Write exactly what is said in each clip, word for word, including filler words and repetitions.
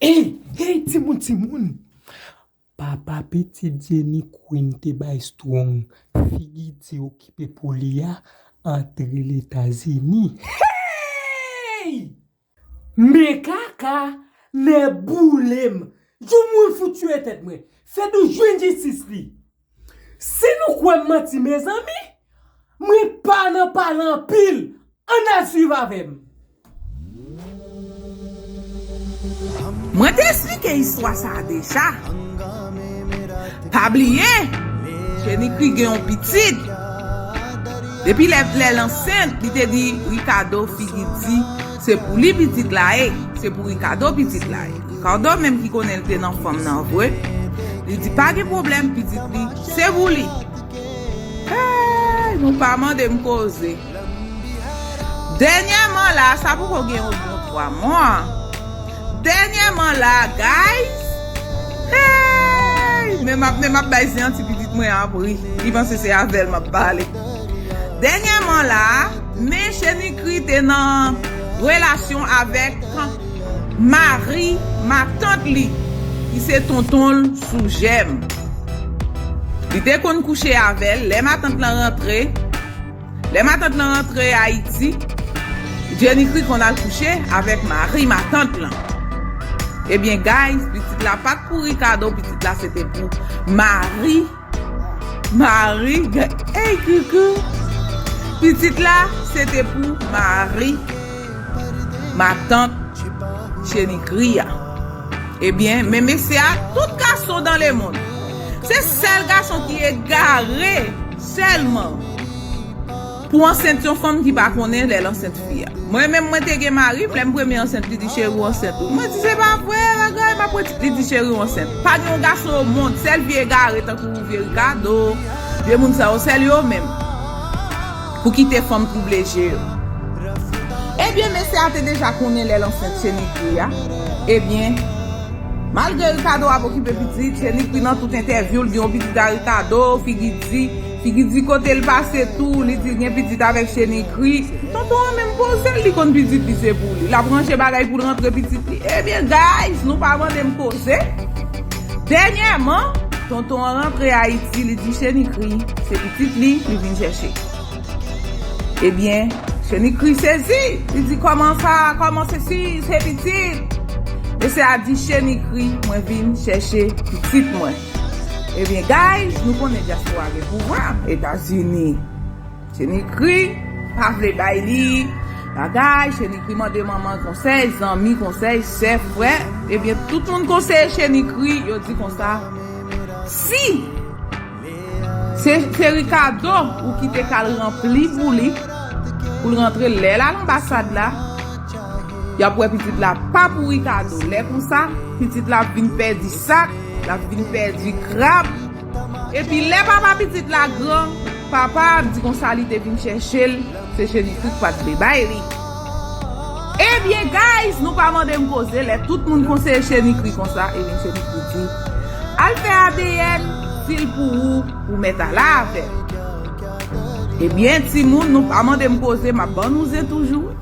Ey, hey, timoun, timoun! Papa pitit Jenny Queen te bay Strong, figi di okipe pou li a, antre Letazini. Hey! Men kaka, nè boule m. Jou mwen fout tiye tèt mwen. Fedou jwenn jistis li. Si nou kwè m manti, mezanmi, mwen pa nan pale anpil. Ann al swiv avè m. Mwen te esplike istwa sa a deja. Pa bliye, Chenikri gen yon pitit. Depi lè, lè l ansent, li te di Ricardo figi di se pou li pitit la ye, se pou Ricardo pitit la ye. Ricardo menm ki konnen l te nan fanm nan vre, li di pa gen pwoblèm, pitit li se pou li. Hey, nou pa mande m koze. Dènyèman la, sa poko gen yon bon twa mwa. Dènyèman la, guys. Hey! Men m ap, men m ap bay zen an ti pitit mwen an pri. Li panse se avè l m ap pale. Dènyèman la, men Chenikri te nan relasyon avèk mari matant li, ki se tonton l sou jèm. Li te konn kouche avè l, lè matant lan rantre, lè matant lan rantre Ayiti, Chenikri konn al kouche avèk mari matant lan. Ebyen, guys, pitit la pa t pou Ricardo, pitit la se te pou mari, mari, ga-, ey, koukou. Pitit la se te pou mari matant Chenikri a. Ebyen, men mesye a, tout gason dans le monde, se sèl gason ki egare sèlman pou ansent yon fanm ki pa konnen lè l ansent fi a. Mwen menm, mwen te gen mari m, lè m premye ansent, li di, "Cheri, w ansent wi." Mwen di, "Se pa vre, bagay, m ap reti." Li di, "Cheri, w ansent." Pa gen yon gason o mond, sèl vye egare tankou vye Ricardo, vye moun sa yo, sèl yo menm pou kite fanm twouble je yo. Ebyen, mesye a te deja konnen lè l ansent Chenikri a. Ebyen, malgre Ricardo ap okipe pitit, Chenikri nan tout entèvyou, l gen yon pitit a Ricardo, figi di, figi di kote l pase tou, li di l gen pitit avèk Chenikri. Tonton an menm poze l, li konn pitit li se pou li. L ap ranje bagay pou l rantre pitit li. Ebyen, guys, nou pa mande m koze. Dènyèman, tonton an rantre Ayiti, li di Chenikri se pitit li, li vin chèche. Ebyen, Chenikri sezi, li di, "Kòman sa? Kòman sesi? Se pitit?" Mesye a di, "Chenikri, mwen vin chèche pitit mwen." Ebyen, guys, nou konnen dyaspora gen pouvwa. Etazini, Chenikri pa vle bay li bagay, Chenikri mande manman konsèy, zanmi konsèy, sè, frè. Ebyen, tout moun konseye Chenikri, yo di konsa, si se, se Ricardo ou ki te ka al ranpli pou li, pou l rantre lè l al anbasad la, y ap wè pitit la pa pou Ricardo. Lè konsa, pitit la ap vin pèdi sak, l ap vin pèdi krab. Epi lè papa pitit la gran, papa ap di konsa li te vin chèche l, se Chenikri k pa t vle bay li. Ebyen, guys, nou pa mande m koze, lè tout moun konseye Chenikri konsa, ebyen, Chenikri di, "Al fè A D N, si l pou ou, ou mèt ale avè l." Ebyen, timoun, nou pa mande m koze, m ap ban nou zen toujou.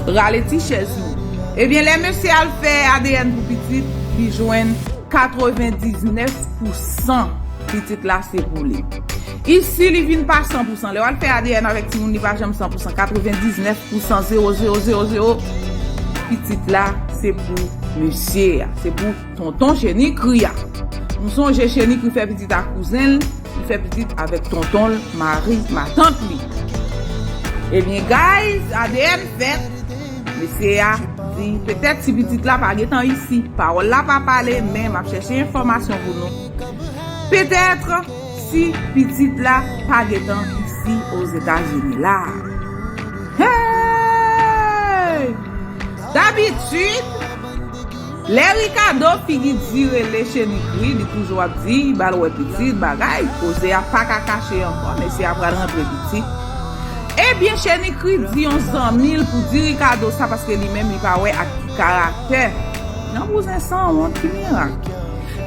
Rale ti chèz nou. Ebyen, lè mesye al fè A D N pou pitit, li jwenn katrevendiznèf pousan pitit la se pou li. Isi, li vin pa san pousan. Lè w al fè A D N avèk timoun, li pa janm san pousan. Katrevendiznèf pousan, zewo, zewo, zewo, zewo, pitit la se pou mesye a. Se pou tonton Chenikri a. Nou sonje Chenikri fè pitit ak kouzen l, li fè pitit avèk tonton l, mari matant li. Ebyen, guys, A D N fèt. Mesye a di, petèt si pitit la pa gentan isi. Pawòl la pa pale, men m ap chèche enfòmasyon pou nou. Petèt si pitit la pa gentan isi Ozetazini la. Hey! Dabitid, lè Ricardo figi di rele Chenikri, li toujou ap di, ba l wè pitit, bagay, koze a pa ka kache ankò, mesye a pral rantre pitit. Ebyen, Chenikri di yon zanmi l pou di Ricardo sa, paske li menm li pa wè ak ki karaktè. Yon bouzen sanwont, ki mirak.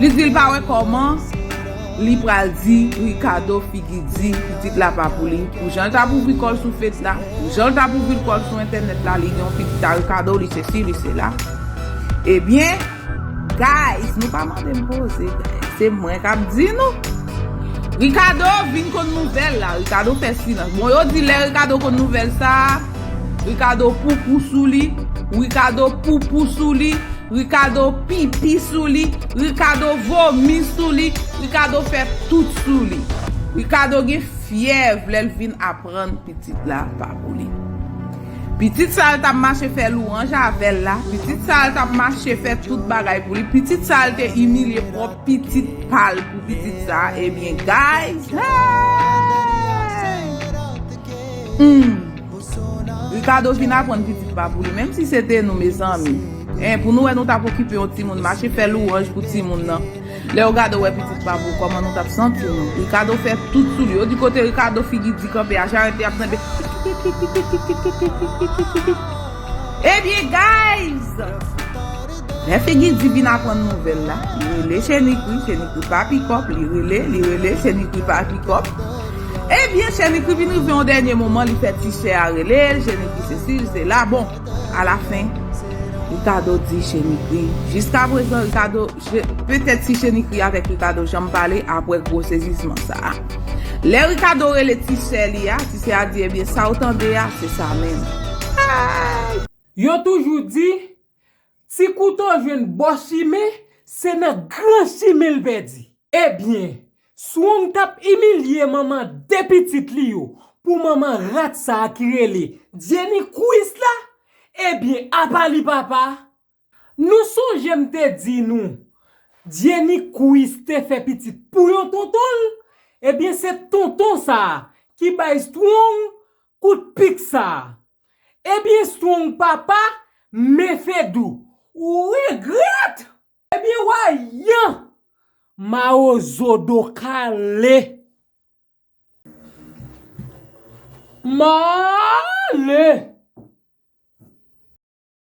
Li di l pa wè kòman li pral di Ricardo figi di pitit la pa pou li. Pou jan l t ap ouvri kò l sou fes la, pou jan l t ap ouvri kò l sou entènèt la, li gen yon pitit a Ricardo, li sesi, li sela. Ebyen, guys, nou pa mande m poze, guys. Se mwen k ap di nou. Ricardo vin konn nouvèl la. Ricardo fè silans. Bon, yo di lè Ricardo konn nouvèl sa a, Ricardo poupou sou li, Ricardo poupou sou li, Ricardo pipi sou li, Ricardo vomi sou li, Ricardo fè tout sou li. Ricardo gen fyèv lè l vin aprann pitit la pa pou li. Pitit sa l t ap mache fè lwanj avè l la, pitit sa l t ap mache fè tout bagay pou li, pitit sa l te imilye pwòp pitit pa l pou pitit sa, ebyen, guys, hey! Hmm. Ricardo vin aprann pitit pa pou li, menm si se te nou, mezanmi. En, pou nou wè nou t ap okipe yon timoun, mache fè lwanj pou timoun nan. Lè Ricardo wè pitit pa pou kòman nou t ap santi nou. Ricardo fè tout sou li. Yo di kote Ricardo figi di kanpe a, Jarèt te ap tande. Ebyen, guys! Lè figi di vin aprann nouvèl la, li rele Chenikri, Chenikri pa pikòp, li rele, li rele, Chenikri pa pikòp. Ebyen, Chenikri vin rive yon dènye moman, li fè ti chè a rele l, Chenikri sesi, sela. Bon, alafen, Ricardo di Chenikri. Jiskaprezan, Ricardo, petèt si Chenikri avèk Ricardo janm pale apre gwo sezisman sa a. Lè Ricardo rele ti sè li a, ti sè a di, ebyen, sa w tande a, se sa menm. Ay! Yo toujou di, ti kouto jwenn bò chimen, se nan gran chimen l pèdi. Ebyen, Strong t ap imilye manman de pitit li yo pou manman rat sa a ki rele Jenny Chris la. Ebyen, apa li papa? Nou sonje m te di nou, Jenny Chris te fè pitit pou yon tonton l? Ebyen, se tonton sa a ki bay Strong kout pik sa a. Ebyen, Strong papa, men Fedou, ou regrèt! Ebyen, wa yan! Mawozo do kale! Male!